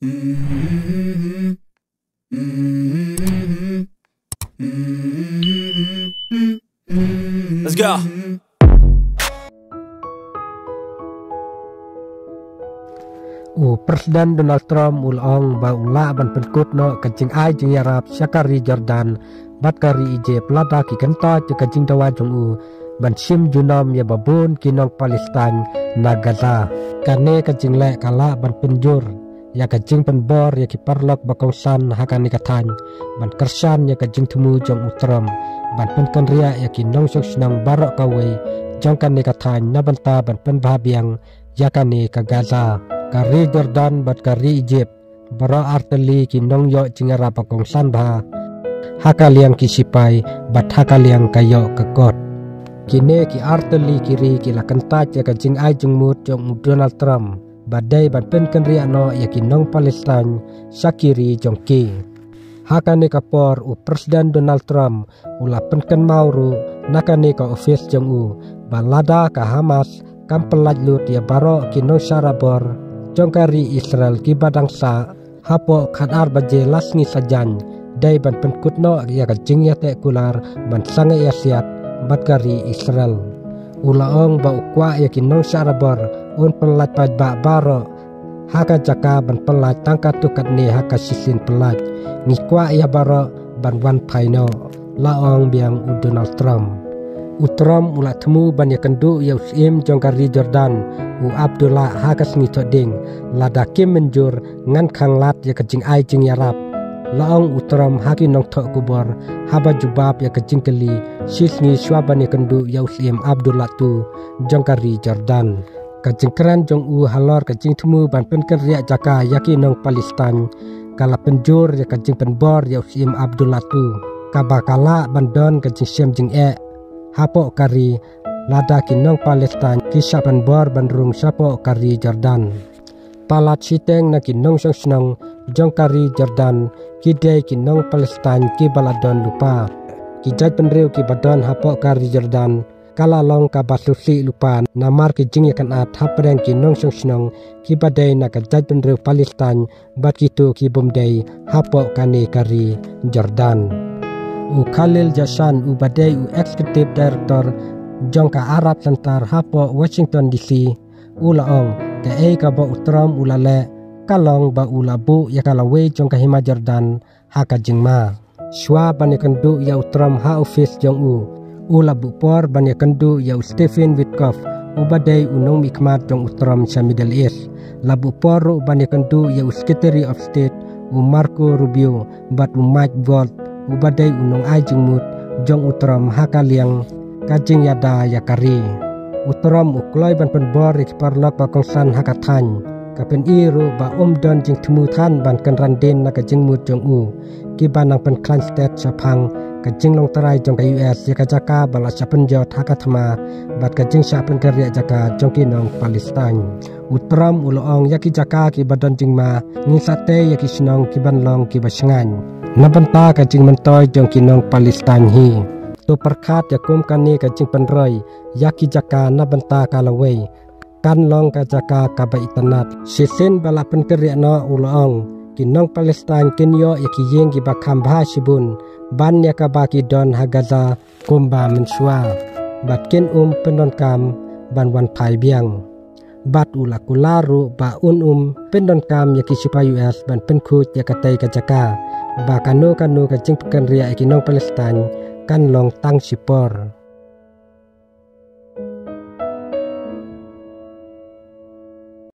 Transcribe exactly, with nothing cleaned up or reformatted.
Let's go. U President Donald Trump u la ong ba u lah ban pynkut noh ka jingai jingïarap sha ka ri Jordan bad ka ri Egypt lada ki kyntait ïa ka jingdawa jong u ban shim junom ïa babun ki nong Palestine na Gaza. Kane ka jingleh ka lah ban pynjur ïa ka jingpynbor ïa ki paralok ba kongsan ha kane ka thaiñ ban kyrshan ïa ka jingthmu jong u Trump ban pynkynriah ïa ki nongshong shnong baroh kawei jong kane ka thaiñ na bynta ban pynbha biang ïa kane ka Gaza. Ka ri Jordan bad ka ri Egypt baroh artylli ki nongïoh jingïarap ba kongsan bha ha ka liang ki sipai bad ha ka liang ka ïoh ka kot. Kine ki artylli ki ri ki la kyntait ïa ka jingai jingmut jong u Donald Trump ba dei ban pynkynriah noh ïa ki nong Palestine sha ki ri jong ki. Ha kane ka por u President Donald Trump u la pynkynmaw ruh na kane ka office jong u ba lada ka Hamas kam pyllait lut ïa baroh ki nongshah rabor jong ka ri Israel kiba dang sah hapoh khatar baje la sngi sajan, dei ban pynkut noh ïa ka jingïateh kular ban sangeh ïasiat bad ka ri Israel. U la ong ba u kwah ïa ki nongshah rabor un pyllait paidbah baroh ha ka jaka ban pyllait tang katto katne ha ka shisien pyllait. Ngi kwah ïa baroh ban wan phai noh, la ong biang u Donald Trump. U Trump u la thmu ban ïakynduh ïa u syiem jong ka ri Jordan u Abdullah ha ka sngi Thohdieng, lada kim mynjur ngan khanglad ïa ka jingai jingïarap, la ong u Trump ha ki nongthoh khubor haba jubab ïa ka jingkylli shi sngi shuwa ban ïakynduh ïa u syiem Abdullah tu jong ka ri Jordan. Ka jingkren jong u halor ka jingthmu ban pynkynriah jaka ïa ki nong Palestine ka la pynjur ïa ka jingpynbor ïa u syiem Abdullah tu kaba ka lah ban don ka jingshem jingeh hapoh ka ri lada ki nong Palestine ki shah pynbor ban rung shapoh ka ri Jordan. Palat shiteng na ki nongshong shnong jong ka ri Jordan ki dei ki nong Palestine kiba la don lypa. Ki jaitbynriew kiba don hapoh ka ri Jordan ka la long kaba sngewsih lypa namar ki jingïakynad hapdeng ki nongshong shnong kiba dei na ka jaitbynriew Palestine bad kito ki bym dei hapoh kane ka ri Jordan. U Khalil Jashan uba dei u Executive Director jong ka Arab Center hapoh Washington D C u la ong kaei kaba u Trump u la leh ka long ba u la buh ïa ka lawei jong ka hima Jordan ha ka jingma. Shuwa ban ïakynduh ïa u Trump ha office jong u, u la buh por ban ïakynduh ïa u Stephen Witkoff uba dei u nongmihkhmat jong u Trump sha Middle East. La buh por ruh ban ïakynduh ïa u Secretary of State u Marco Rubio bad u Mike Waltz uba dei u nongai jingmut jong u Trump ha ka liang ka jingïada ïa ka ri. U Trump u kloi ban pynbor ïa ki paralok ba kongsan ha ka thaiñ. Ka pyni ruh ba um don jingthmu than ban kynran dien na ka jingmut jong u. Kiba nang pynkhlaiñ stet shaphang ka jinglong trai jong ka U S ïa ka jaka ba la shah pynjot ha ka thma bad ka jingshah pynkynriah jaka jong ki nong Palestine. U Trump u la ong ïa ki jaka kiba don jingma ngin sa tei ïa ki shnong kiban long kiba shngaiñ na bynta ka jingmyntoi jong ki nong Palestine hi. To pyrkhat ïa kum kane ka jingpynroi ïa ki jaka na bynta ka lawei kan long ka jaka kaba itynnad. Shisien ba la pynkynriah noh u la ong ki nong Palestine kin ïoh ïa ki ïing kiba kham bha shibun ban ïa kaba ki don ha Gaza kumba mynshuwa bad kin um pyndonkam ban wan phai biang. Bad u la kular ruh ba un um pyndonkam ïa ki sipai U S ban pynkhuid ïa katei ka jaka ba kano kano ka jingpynkynriah ïa ki nong Palestine kan long tang shipor.